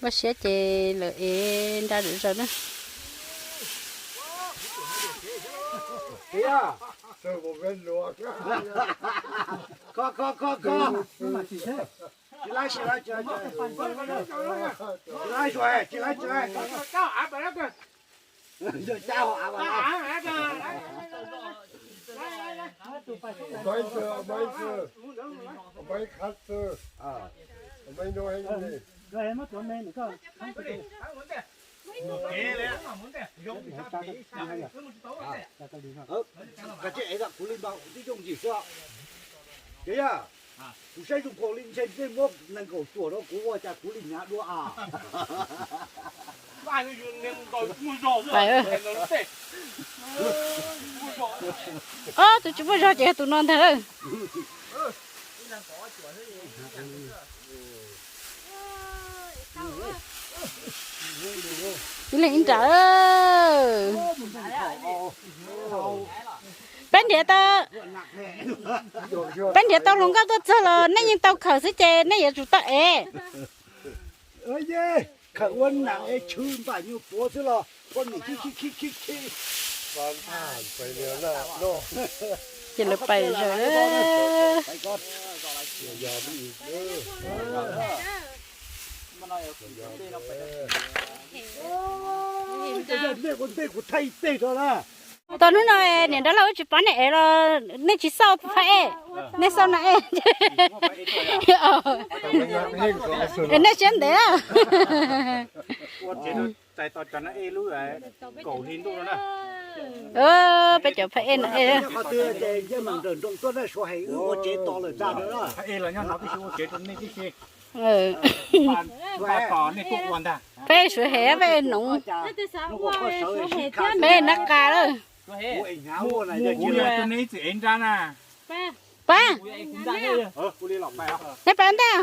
Npaj siab ces lawv ev nra lwm zaus na. Kho, kho, kho, kho. Tsis laib, tsis laib, tsis laib, tsis laib, tsis laib, tsis laib. Yog cab hauv av mas. Kuv saib zoo nkaus li ntshe nej muab nees nkaum cuam rau kuv ua cas kuv li nyav dua a. Ob tug tsis muaj zog ces yog tus no ntag lawm. Ib leeg ib nra. Peb nrhiav tau, peb nrhiav tau hluas nkauj tuaj txog los nej yeej tau khawm xwb ces nej yuav tsum tau ev. Khawm ua nam es tshwm npaum nyuag puav xwb los poj niam khib khib khib khib. Ces lawv pais zaws. Ntej kuv thaij teg rau na. Tau hnub no niam nrog lawv wb tsis pom nej ev los nej tsis xauj phaj ej, nej xauj nas ej. Nej siab ntev. Peb cov phaj ej nas ej. Peb suav hem, peb noov, peb nab qa lawm. Pab, nej pab ntag.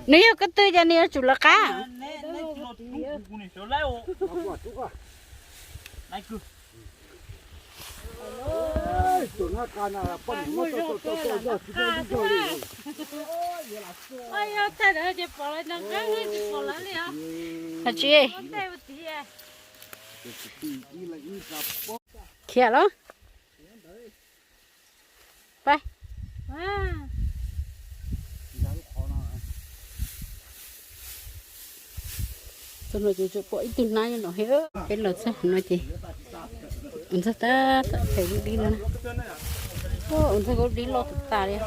Nws yog ko tw ces nws yuav tsum lawv qab. Tsis, khiav los. Pab. Txog no ces pom ib tug hnab nyob no thiab. Peb los txog no ces ua ntxuag tab tom phem dib dib no. Ua ntxuag dib loj tas tas li.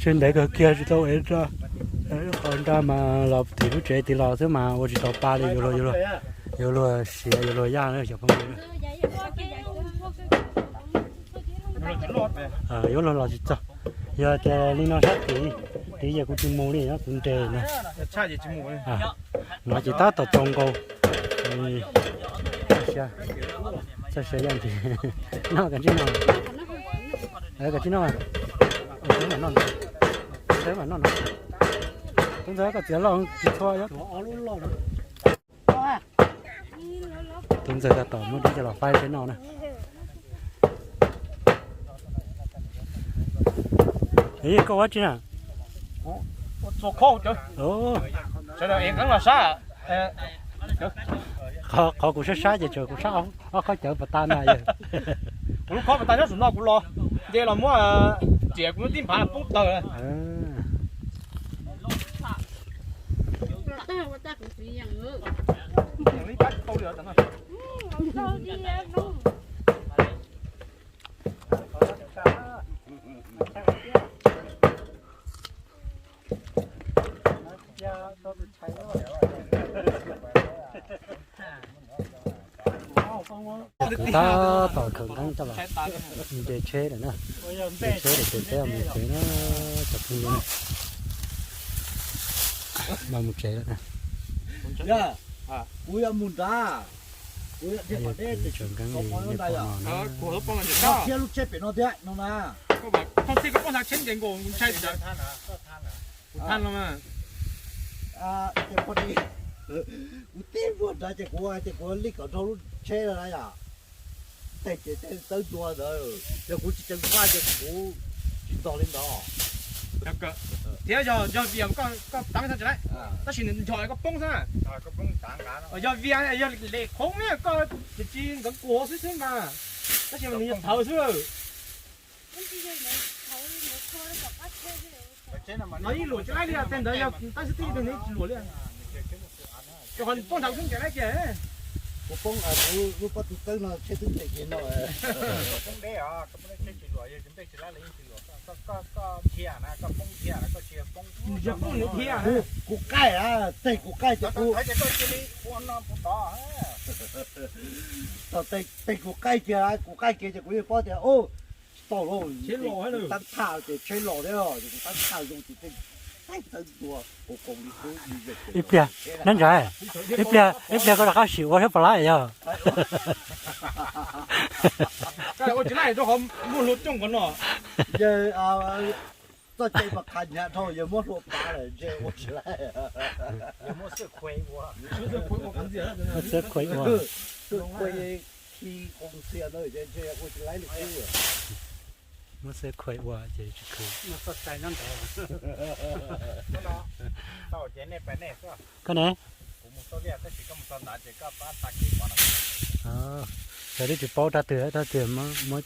Seb ntev kawg kiag tsis tau ev nra. Qhov nra mas los tim lub tsev tid los xwb mas ua tsis tau pa li, yuav luag siav yuav luag yaj na cov phooj ywg. Yuav luag los tsis txog. Yog tias li no sab tid, tid ces kuv tsis mus li, kuv nres na. No ces tab tom txaus nkaus. Txoj sia yaj ntxiag. Noj koj tsis noj. Koj tsis noj. Tub ntxawg koj txiav loj tsis txhua. Tub ntxawg tab tom muab dib coj los faib peb noj na. Koj ua dab tsi na? Qhov kuv sab sab ces tsuas kuv sab ob khob cawv pas tas na yog. Kuv lub khob pas tas nyob saum no kuv los nce los muab riam kuv lub tib nphav poob tawg. Kwv tab tom khaws nqeeb coj los nce tsheb lawm na. Nce tsheb lawm ces peb mus tsev na, cov phooj ywg na. Mas mus tsev lawm na. Kuv yuav mus nrad. Kuv yuav dhia qhov deb, tsawv nqeeb li nej pom no na. Thiab lub tsheb pem no thiab no na. Kuv tib muag nrad ces kuv hais tias kuv li kom dhau lub tsheb na yom. Tej ces tej tawb ntua ntawd, yog kuv tsis tseem faj ces kuv tsis ntog li ntawd. Thiab yog, yog vias koj, koj tav tsis lawm, tab sis nws nchos koj poob xwb. Yog vias, yog li khoov ne koj tsis nkawd kuas xwb xwb mas, tab sis nws yog thawv xwb lawm. No yeej luam tsis laib li, tej ntawd yog tab sis twb yog tsis luam li. Rau qhov poob nthav kub ncaim laib kiag. Kuv poob, kuv lub pob tw tawb no tsheb twb ntes kiag no. Poob deb os, koj poob deb tsheb tsis luam, yog npej tsis laib los yeej tsis luam. Koj dhia na, koj poob dhia na, koj tsis yog poob. Kuv qaij, tej kuv qaij ces kuv, tej kuv qaij kiag, kuv qaij kiag ces kuv yeej paub tias tsis tau lauj, tab thaj ces tsheb los thiab, kuv tab thaj zoo ces tawb ntua. Ib pliag, nab ntsa, ib pliag, ib pliag koj rov qab sim ua thiab puas laib yog. Ua tsis laib rau qhov muaj hlua coob qhov no. Yawg txoj cai mas qhav hnyav dhau, yawg muab hlua pav lawm ntshe ua tsis laib. Muab xwb khuaib ua. Xwb khuaib khi qoo xias ntawd ntshe ua tsis laib li qub. Muab xwb khuaib ua ces tsis khwv. Koj ne? Sawv twb tsis paub rab twg rab twg muab.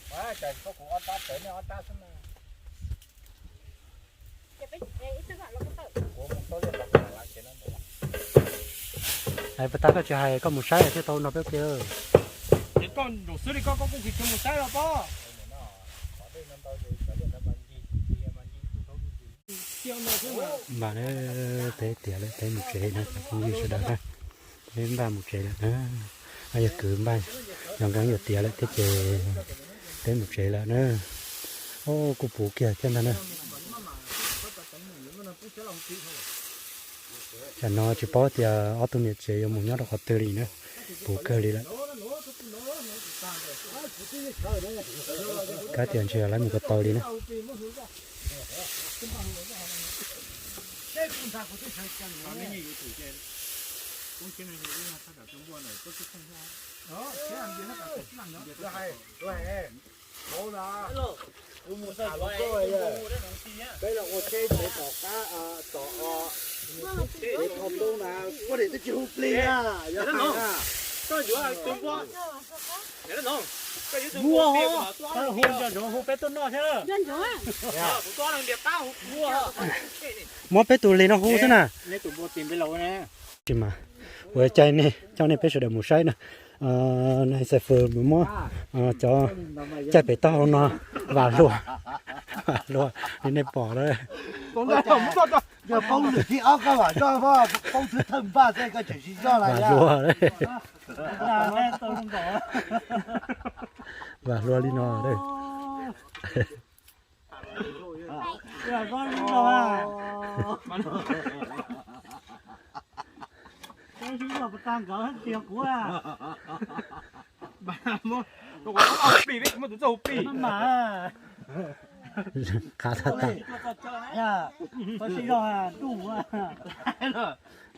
Hais puas tag koj tsis hais koj mus saib thiaj tau no peb ua ke. Ces koj nraum xwb li koj, koj kuj tsis mus saib los pob. Npaj na, peb tiav lawm peb mus tsev na cov phooj ywg sawv daws na. Peb npaj mus tsev lawm na. Yog kwv npaj, yog nqeeb yuav tiav lawm thiab ces peb mus tsev lawm na. Kuj puv kiag thiab ntag na. Tsam no tsis paub tias ob tug niam tsev yuav mus nyob rau qhov twg li na. Puv kawg li lawm. Kav tias ntshe lawv mus ko taw li na. Kuv mus tham hluas nkauj, peb los ua tsheb tsev tom qab, tom, tsev thauj poob na, kuv niam twb tsis hu plig na, yog hais na. Muaj, hu nco ntsoov hu peb tuaj noj thiab. Muab peb tus lig no hu xwb na. Tsis mas, ua caij nej coj nej peb sawv daws mus saib na. Nais Xais Fws mus muab cov caij pem taub hau no vam hlua, vam hlua li nej pom lawm. Yog poob lwm thib ob koj vam zoj, poob thwb thawj npaj xwb koj tseem tsis zoj lawm. Vam hlua. Vam hlua li no. Qab tag tag.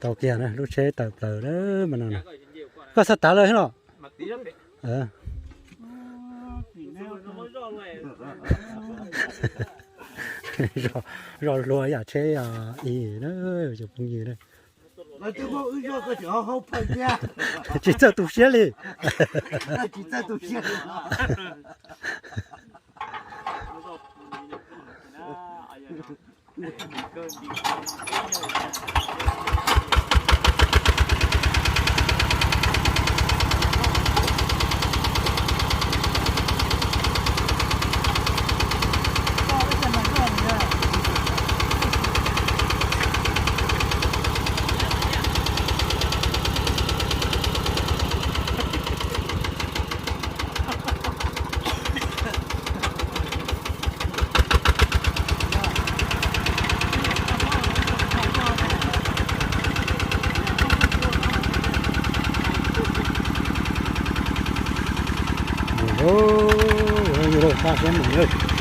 Tau kiag na, lub tsheb tawm plaws lawm mas no. Koj xav tav lawm los? Zoj hlua yam tsheb ib na, cov phooj ywg na. Tsis txawj tu siab li. Tsis txawj tu siab li. Ua, yog lawm, tag siab mus na.